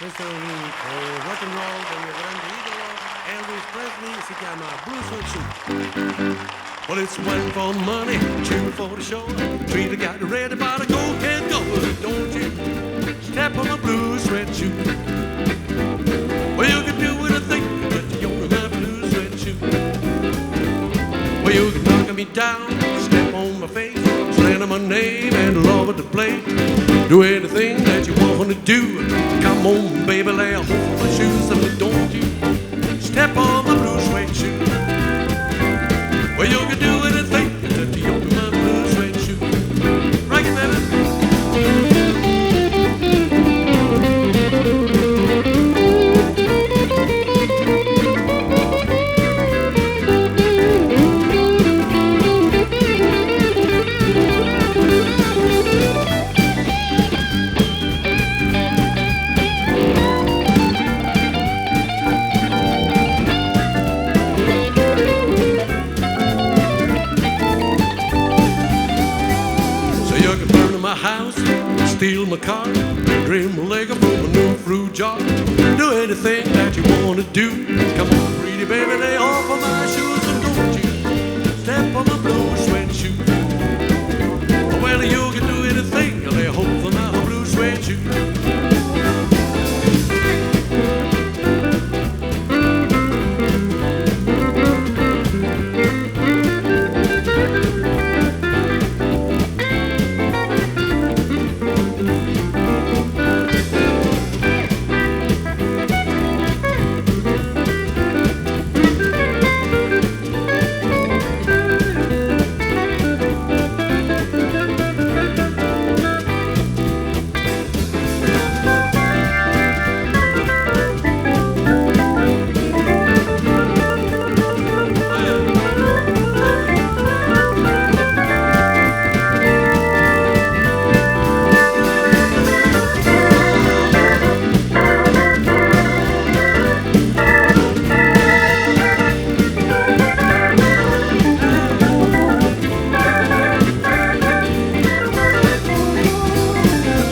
Questo è un rock and roll del mio grande idolo Elvis Presley, si chiama Blue Suede Shoe. Well, it's one for money, two for the show, three to get ready, but I go can't go. Don't you step on my blue suede shoe. Well, you can do anything, but you don't my blue suede shoe. Well, you can knock me down, step on my face, slander my name and all over the place. Do anything that you want to do. Come on, baby, lay a hold of my shoes, and don't you step on my blue suede shoe. Well, you can do anything except you open my blue suede shoe. Rock it, baby. So you can burn my house, steal my car, dream my leg up from a new fruit jar. Do anything that you want to do. Come on, pretty baby, lay off of my shoes and don't you step on my blue suede shoe. Well, you can do anything, lay hold of my blue suede shoe.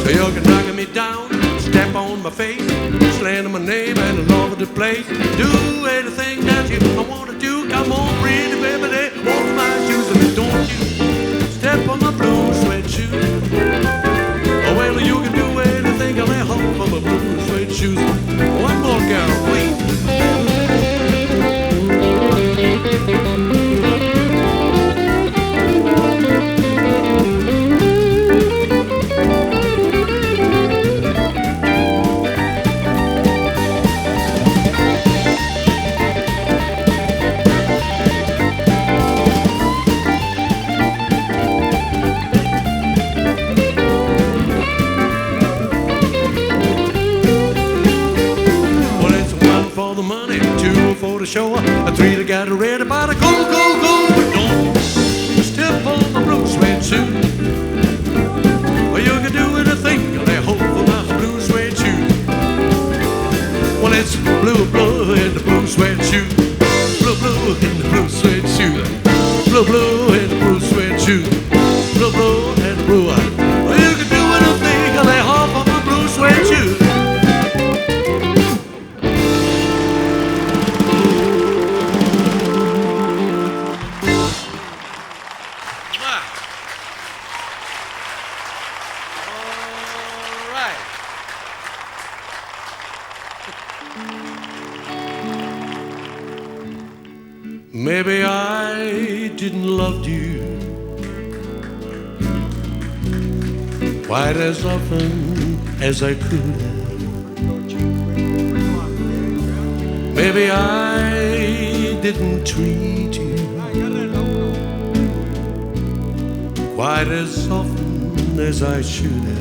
So you can knock me down, step on my face, slander my name and all over the place. Do anything that you want to do. Come on, pretty baby, lay off my shoes and don't you step on my blue suede shoe. Oh, well, you can do anything. I lay off of my blue suede shoes. One more girl, please. Well, it's one for the money, two for the show, a three to get ready, but I go, go, go. But don't step on my blue suede shoe. Well, you can do anything, lay hold of my blue suede shoe. Well, it's blue, blue in the blue suede shoe. Blue, blue in the blue suede shoe. Blue, blue in the blue suede shoe. Blue, blue and the blue. Well, you can do anything, lay off of my blue suede shoe. All right. Maybe I didn't love you quite as often as I could have. Maybe I didn't treat you quite as often as I should have.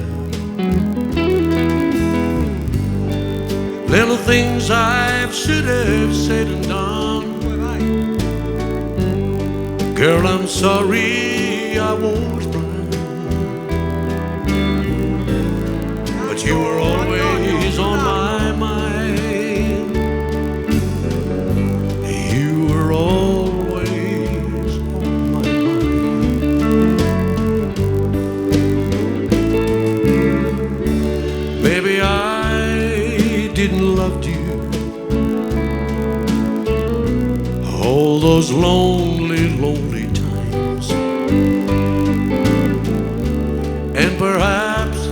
Little things I should have said and done. Girl, I'm sorry I was blind. But you were always on my mind. You were always on my mind. Maybe I didn't love you all those lonely, lonely times. And perhaps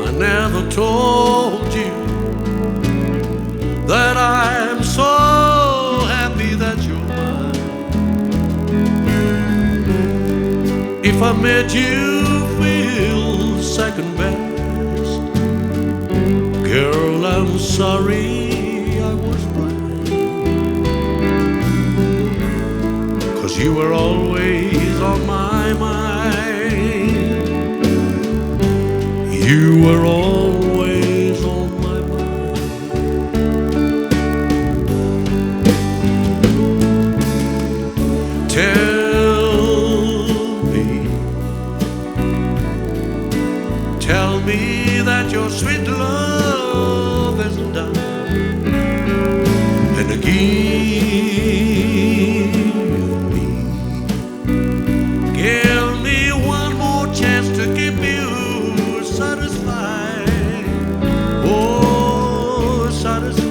I never told you that I'm so happy that you're mine. If I made you feel second best, girl, I'm sorry I was blind. 'Cause you were always on my mind. You were always on my mind. Tell me, tell me that your sweet love isn't done, and give me one more chance to keep you satisfied. Oh, satisfied.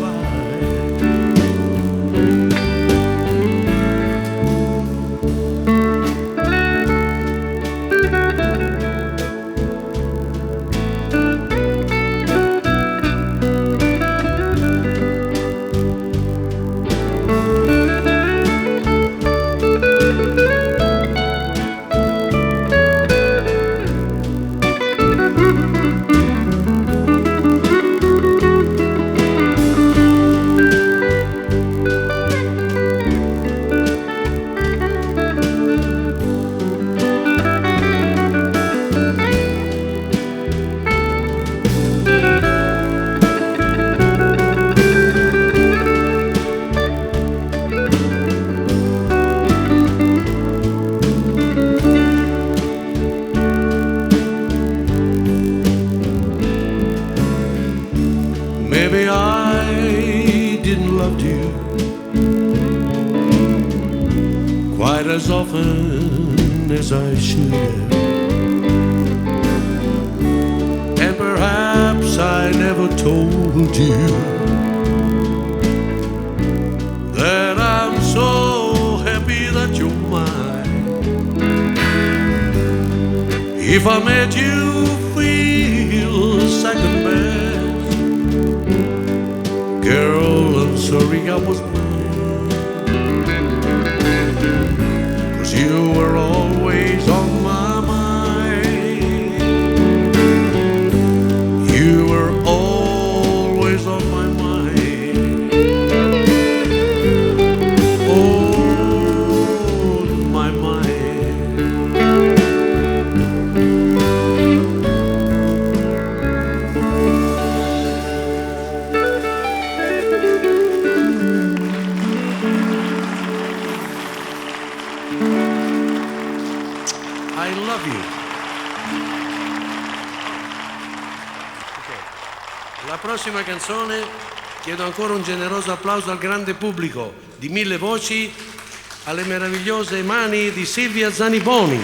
Maybe I didn't love you quite as often as I should have, and perhaps I never told you that I'm so happy that you're mine. If I made you feel second best, girl, I'm sorry I was blind. 'Cause you were always on my mind. You were always on my mind. On my mind. I love you. Ok. La prossima canzone chiedo ancora un generoso applauso al grande pubblico di Mille Voci, alle meravigliose mani di Silvia Zaniboni,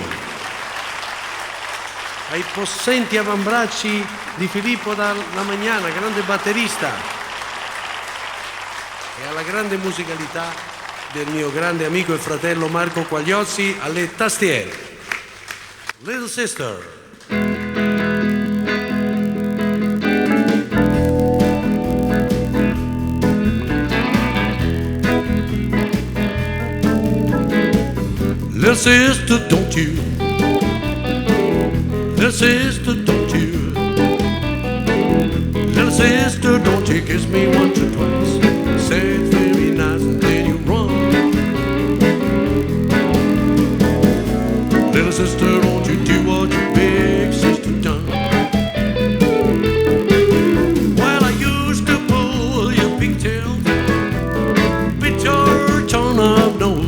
ai possenti avambracci di Filippo Dalla Magnana, grande batterista, e alla grande musicalità del mio grande amico e fratello Marco Quagliozzi alle tastiere. Little Sister. Little sister, don't you? Little sister, don't you? Little sister, don't you kiss me once or twice? Say it's very nice and then you run. Little sister, don't you do what your big sister done? Well, I used to pull your pigtail, bit your torn up nose.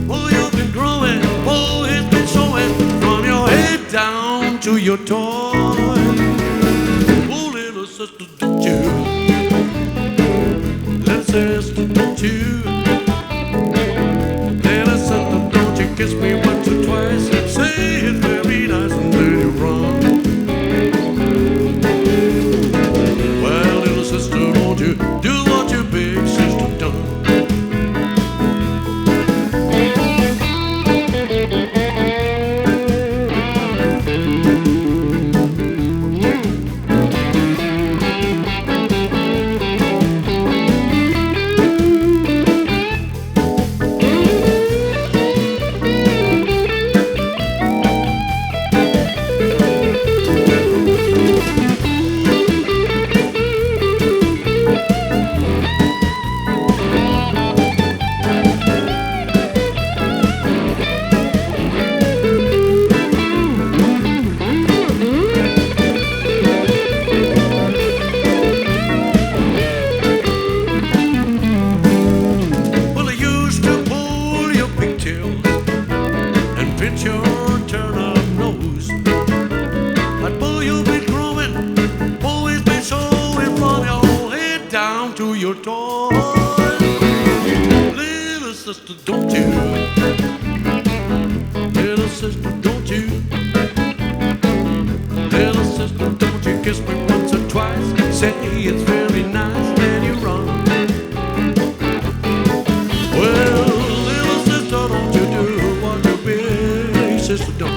Oh, you've been growing, oh, it's been showing from your head down to your toes. Oh, little sister, don't you? Little sister, don't you? Little sister, don't you kiss me once or twice? Say it very nice and then you run. Well, toy. Little sister, don't you? Little sister, don't you? Little sister, don't you kiss me once or twice? Say it's very nice, then you run. Well, little sister, don't you do what your big sister done.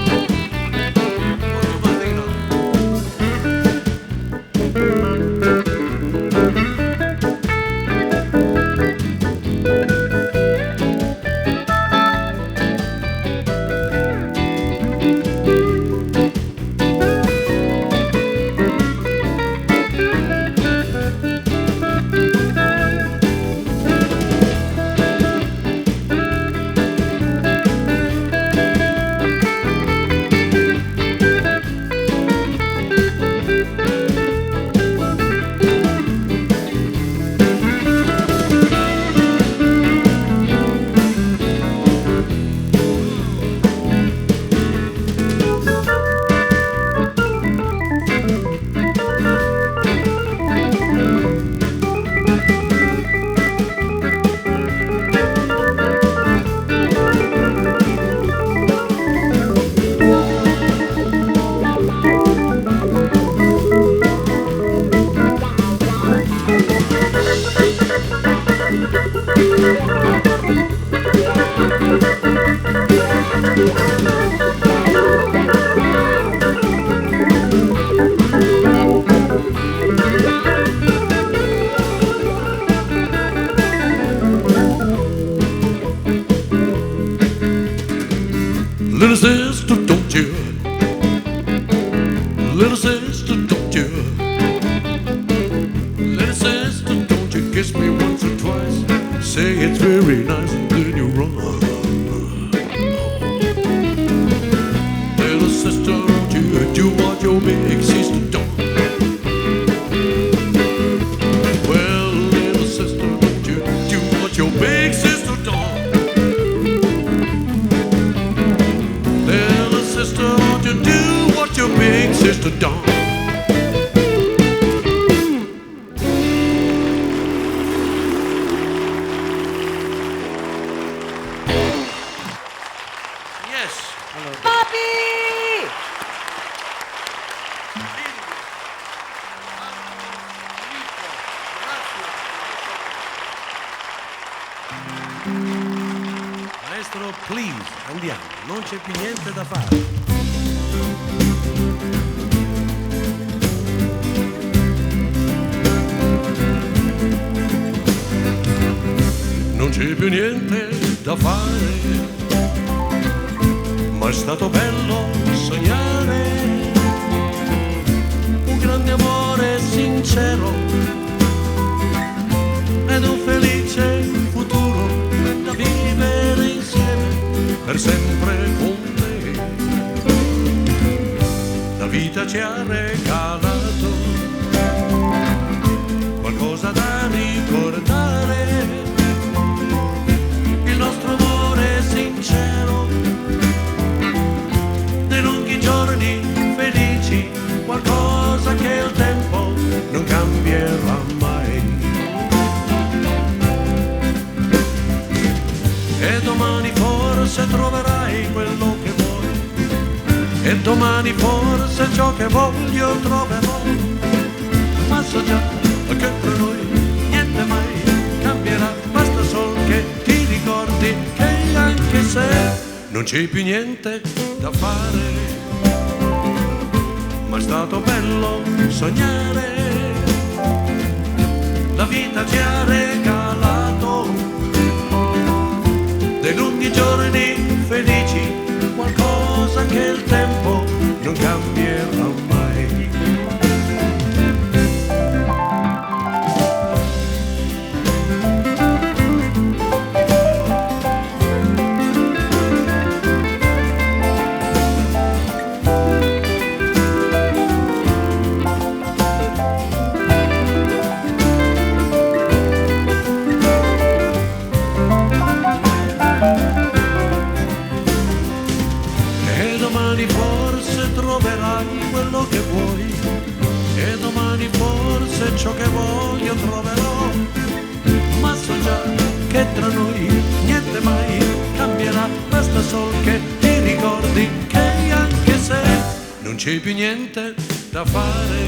Little sister, don't you? Little sister, don't you? Little sister, don't you kiss me once or twice? Say it's very nice, then you run. Little sister, don't you do what your big sister done? Well, little sister, don't you do what your big sister done? Little sister, won't you do what your big sister done? Yes. Papi! Maestro, please, andiamo, non c'è più niente da fare. Non c'è più niente da fare, ma è stato bello sognare un grande amore sincero ed un felice futuro da vivere insieme per sempre con te. La vita ci ha regalato qualcosa da ricordare, il nostro amore sincero dei lunghi giorni felici, qualcosa che il tempo non cambierà mai. E domani forse troverai quello che vuoi, e domani forse ciò che voglio troverò, ma so già che tra noi niente mai cambierà, basta sol che ti ricordi che anche se non c'è più niente da fare, ma è stato bello sognare, la vita ci ha regalato dei lunghi giorni felici, qualcosa che il tempo non cambierà mai. E domani forse troverai quello che vuoi, e domani forse ciò che voglio troverò, Basta sol che ti ricordi che anche se non c'è più niente da fare,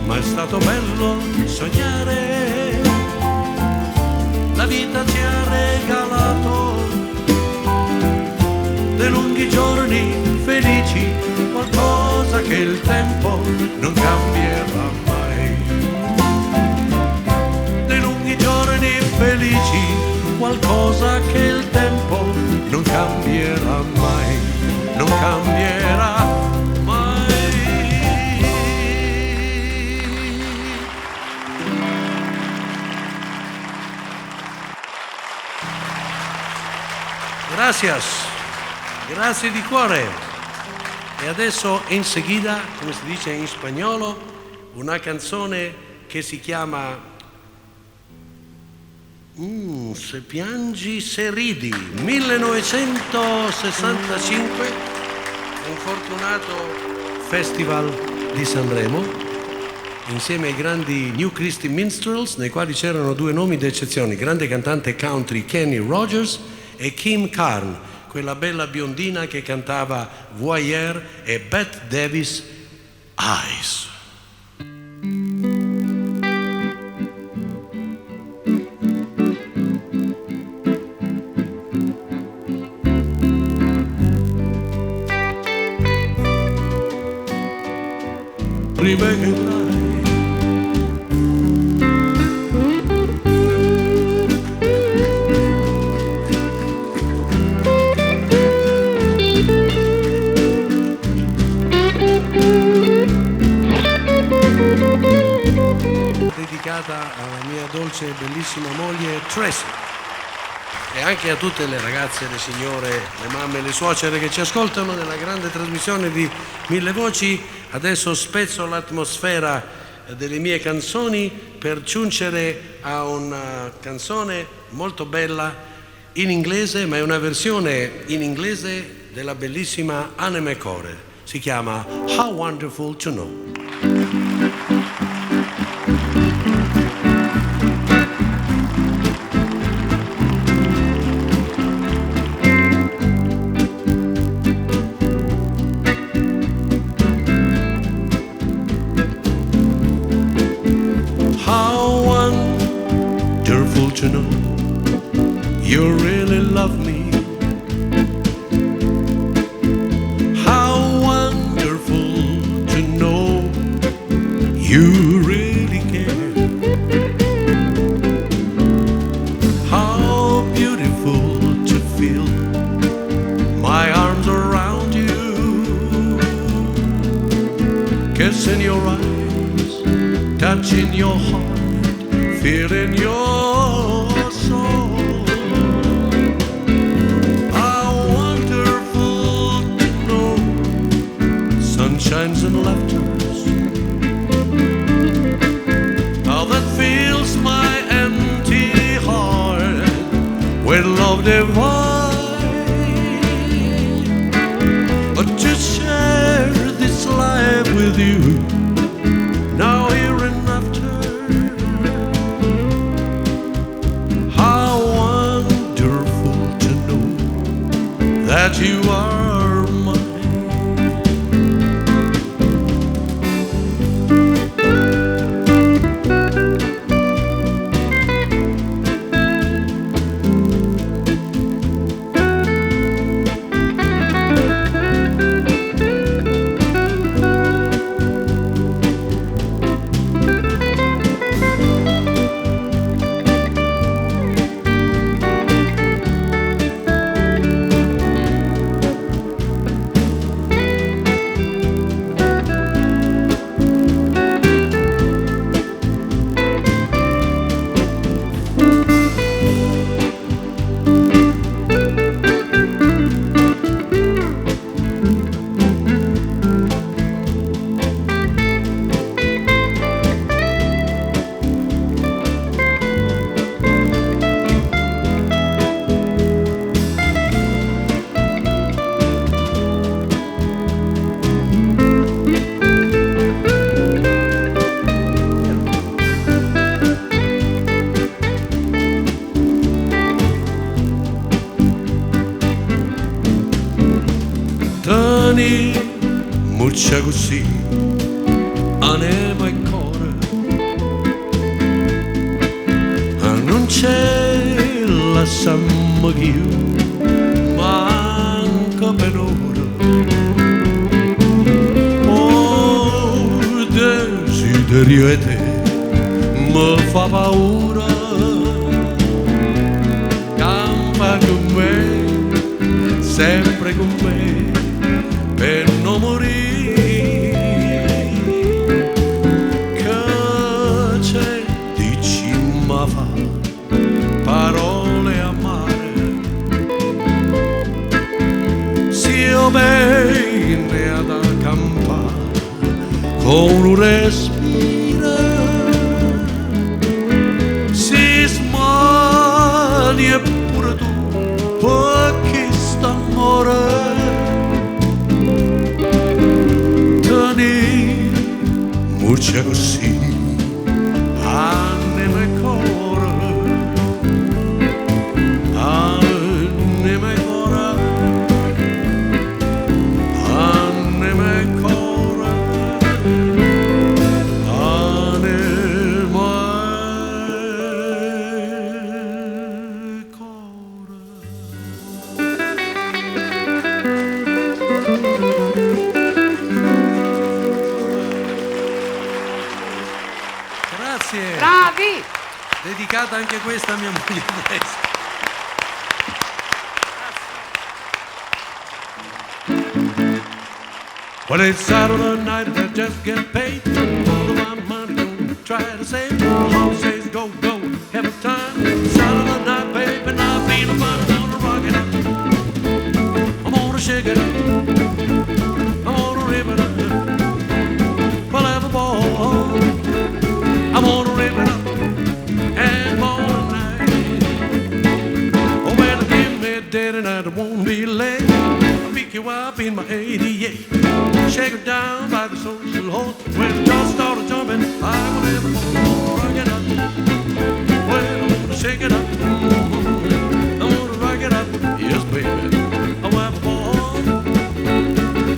ma è stato bello sognare. La vita ci ha regalato dei lunghi giorni felici, qualcosa che il tempo non cambierà mai. Dei lunghi giorni felici, qualcosa che il tempo non cambierà mai, non cambierà mai. Gracias, grazie di cuore. E adesso enseguida, come si dice in spagnolo, una canzone che si chiama Se piangi se ridi, 1965, un fortunato festival di Sanremo, insieme ai grandi New Christy Minstrels, nei quali c'erano due nomi d'eccezione, il grande cantante country Kenny Rogers e Kim Carnes, quella bella biondina che cantava Voyeur e Bette Davis Eyes. Rivedrai. Dedicata alla mia dolce e bellissima moglie Tracy e anche a tutte le ragazze, le signore, le mamme e le suocere che ci ascoltano nella grande trasmissione di Mille Voci. Adesso spezzo l'atmosfera delle mie canzoni per giungere a una canzone molto bella in inglese, ma è una versione in inglese della bellissima Anime Core. Si chiama How Wonderful to Know. How wonderful to know you really love me. How wonderful to know you really care. How beautiful to feel my arms around you, kissing your eyes, touching your heart, feeling your soul. How wonderful to know sunshines and laughters, how that fills my empty heart with love divine. But to share this life with you, now here and after. How wonderful to know that you are mine. Tenemuccia così, anema e cuore, non c'è la samma più, manco per ora. Oh, desiderio e te mi fa paura, campa con me, sempre con me, per non morire. Che c'è, dici ma fa parole amare, se bene ad accampare con un respiro, si smani e pure tu, perché st'amore teni muccia così, anima e cuore, anima e cuore, anima e cuore, anima e cuore. Grazie. Bravi! Dedicata anche questa a mia moglie Teresa. Well, it's Saturday night and I just get paid. All of my money gonna try to save. The Lord says go, go, have a time. Saturday night, baby, and I feel fine. I'm gonna rock it up. I'm gonna shake it up. I'm gonna rip it up. Well, have a ball. I'm gonna rip it up and ball tonight. Oh, well, give me dead and I won't be late. I'll pick you up in my 88. Shake it down by the social hall. When the just started jumping, I will never rock it up. Well, I'm gonna shake it up. I'm gonna rock it up. Yes, baby. I want a ball.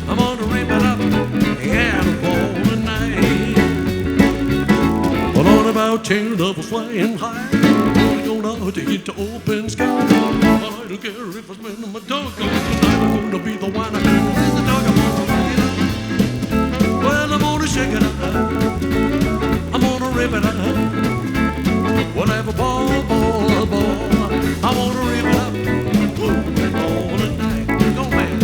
I'm gonna rip it up and ball tonight. Well, on about 10 levels flying high. I'm gonna take it to open sky. I don't care if I spend my dog tonight. I'm gonna be the one. Where's the dog? I'm gonna rock it up. Well, I'm gonna shake it up. I'm gonna rip it up. Whatever ball, ball, ball. I wanna rip it up. Woo, and all tonight. Go, man.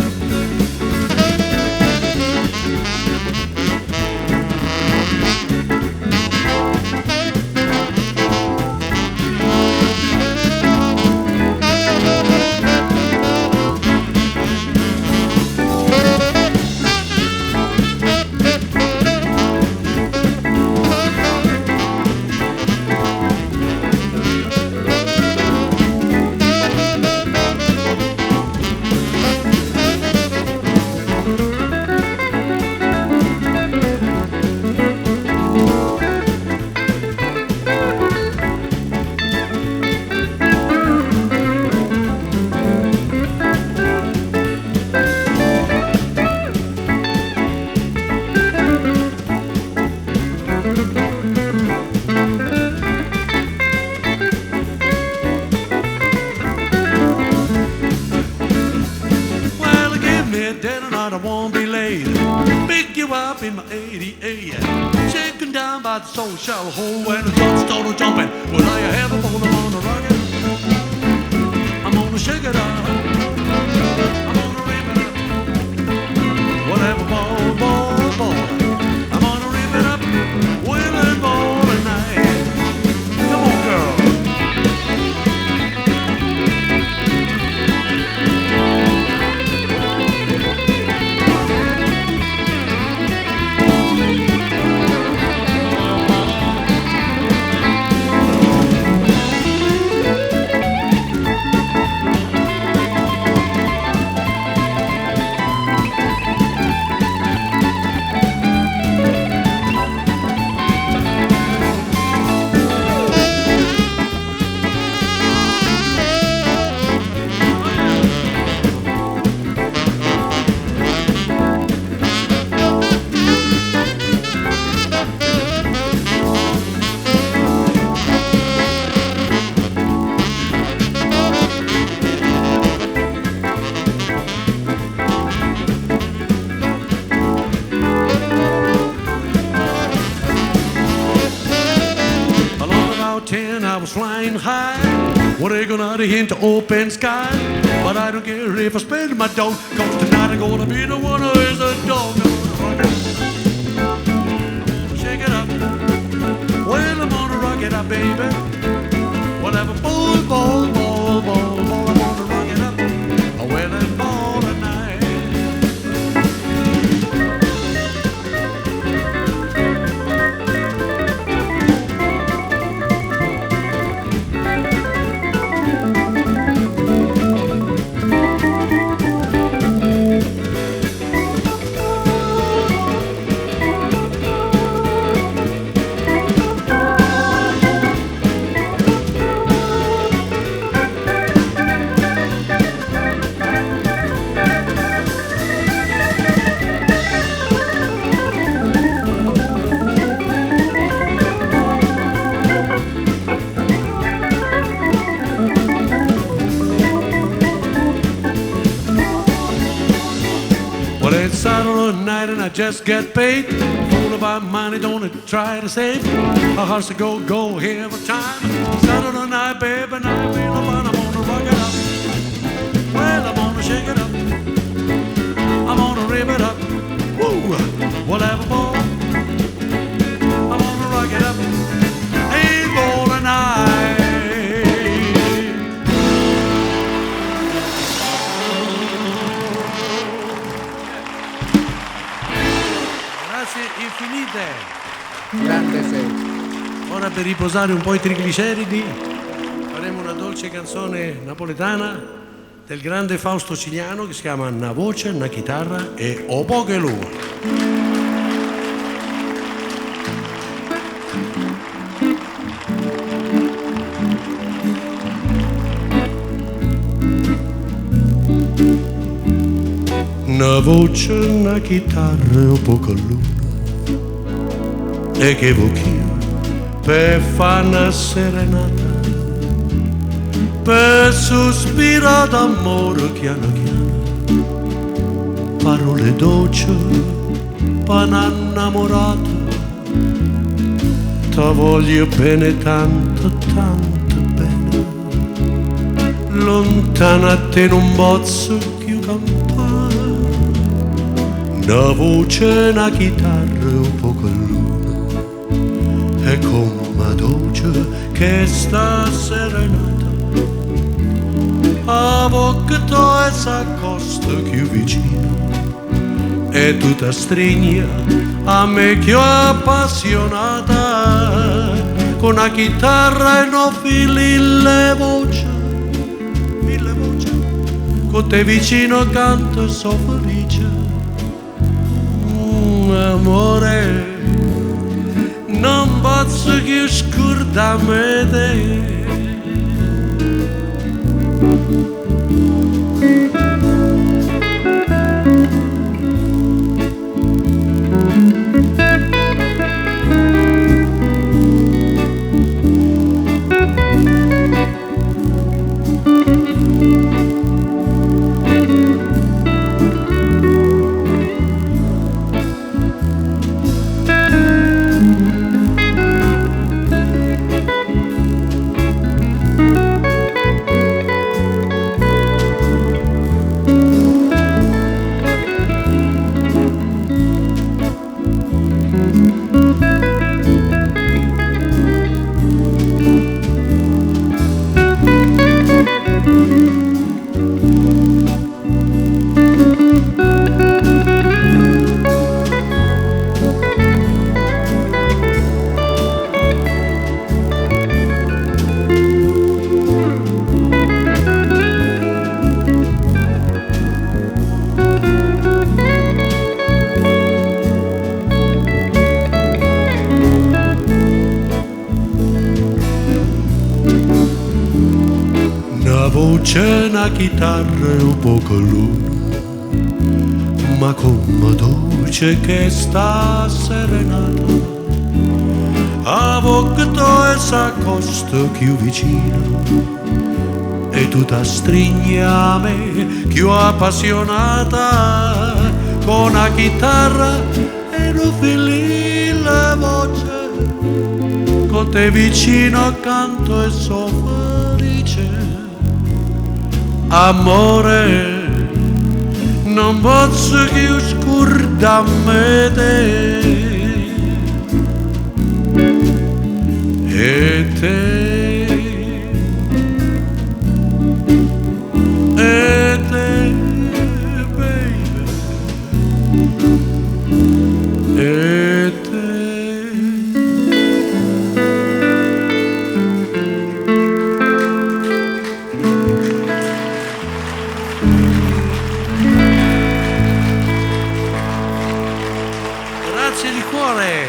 Well, give me a dinner night, I won't be late. Pick you up in my 88. Shaken down by the social hall when the truck started jumping. Will I have a ball? I'm gonna rock it. I'm gonna shake it up. I'm gonna rip it up. Whatever ball, ball, ball. I'm gonna rip it up. Will and ball tonight. Come on, girl. 10, I was flying high. What are you gonna into open sky? But I don't care if I spend my dough, 'cause tonight I'm gonna be the one who is a dog. I'm gonna rock it. Shake it up. Well, I'm gonna rock it up, baby. We'll have a ball, ball, ball, ball, ball. I'm gonna rock it up. Well, and ball tonight. Well, it's Saturday night and I just get paid. Full about money, don't try to save. A horse to go, go every time. Saturday night, baby, and I feel fine. I'm gonna rock it up. Well, I'm gonna shake it up. I'm gonna rip it up. Woo! We'll have a ball. I'm gonna rock it up. Hey, ball tonight. Grazie infinite. Grande sei. Ora per riposare un po' i trigliceridi faremo una dolce canzone napoletana del grande Fausto Cigliano che si chiama 'Na voce, 'na chitarra e 'O poco 'e luna. 'Na voce, 'na chitarra e 'o poco 'e luna e che vuò cchiù pe' fa 'na serenata pe' suspirà d'ammore chiano chiano parole doce pe' 'na 'nnammurata te voglio bene tanto tanto bene luntano 'a te nun pozzo cchiù campà 'Na voce, 'na chitarra e 'o poco 'e luna e comm'è doce chesta serenata 'A vocca toja s'accosta cchiù vicino e tu t'astrigne a me cchiù appassionata cu 'na chitarra e nu filillo 'e voce filo 'e voce cu te vicino canto e so' felice Amore nun pozzo cchiù scurdarme 'e te. 'Na voce, 'na chitarra e 'o poco 'e luna ma comm'è doce chesta serenata 'A vocca toja s'accosta cchiù vicino e tu t'astrigne a me cchiù appassionata cu 'na chitarra e nu filillo 'e voce cu Tengo te vicino accanto e so felice. Amore, non posso più scordarmi te. E te, e te, baby, e te. Grazie di cuore,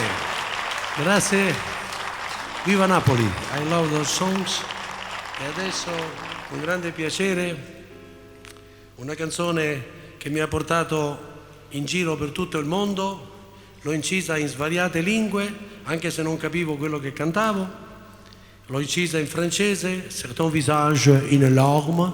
grazie. Viva Napoli, I love those songs. E adesso, con grande piacere, una canzone che mi ha portato in giro per tutto il mondo, l'ho incisa in svariate lingue, anche se non capivo quello che cantavo. L'ho incisa in francese, Sur ton visage une larme,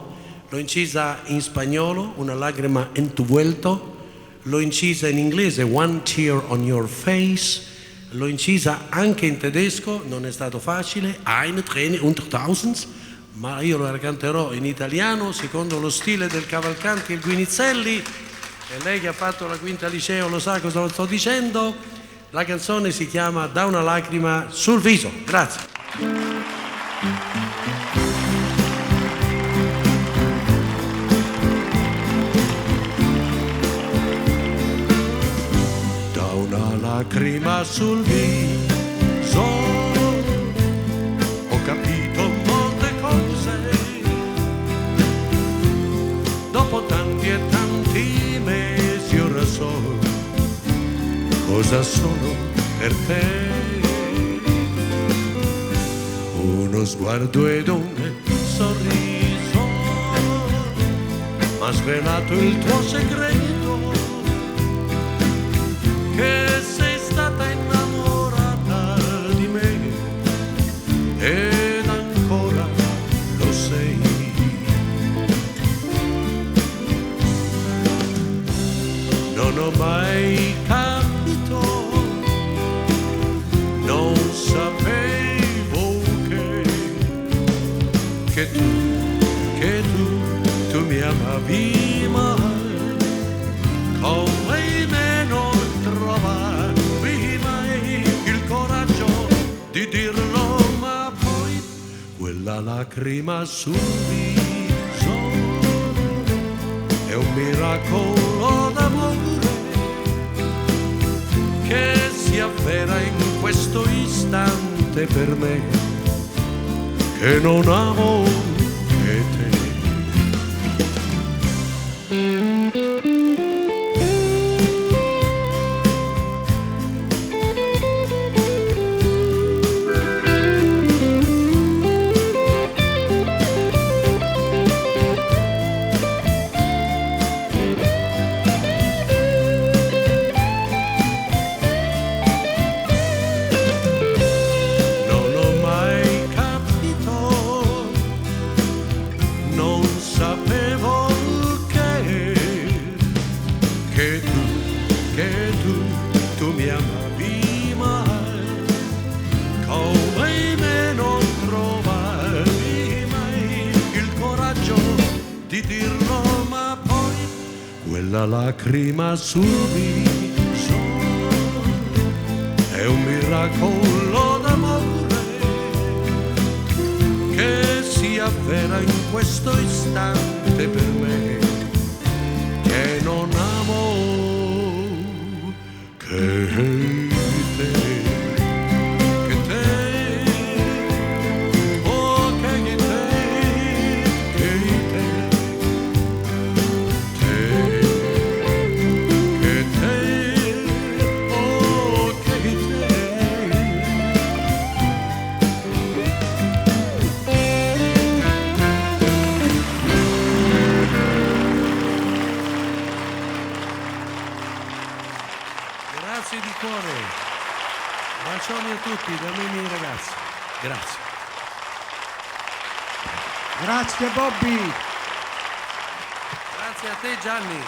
l'ho incisa in spagnolo, Una lagrima en tu vuelto, l'ho incisa in inglese, One tear on your face, l'ho incisa anche in tedesco, non è stato facile, Eine Träne unter tausend, ma io la canterò in italiano secondo lo stile del Cavalcanti e il Guinizelli, e lei che ha fatto la quinta liceo lo sa cosa sto dicendo. La canzone si chiama Da una lacrima sul viso. Grazie. Da una lacrima sul viso ho capito molte cose. Dopo tanti e tanti mesi ora so cosa sono per te. Uno sguardo ed un sorriso m'ha svelato il tuo segreto, che sei stata innamorata di me ed ancora lo sei. Non ho mai capito, non sapevo che tu, che tu, tu mi amavi mai, come me non trovavi mai il coraggio di dirlo, ma poi quella lacrima sul viso è un miracolo d'amore che si avvera in questo istante per me, che non amo che te. Non ho mai capito, non sapevo che tu, che tu, tu mi amavi mai, come me non trovavi mai il coraggio di dirlo, ma poi quella lacrima sul viso è un miracolo d'amore che si avvera in questo istante per me, che non amo che te, che te, oh che te, che te, te, che te, oh che te. Grazie di cuore. Bacioni a tutti da me e i miei ragazzi. Grazie. Grazie Bobby. Grazie a te Gianni.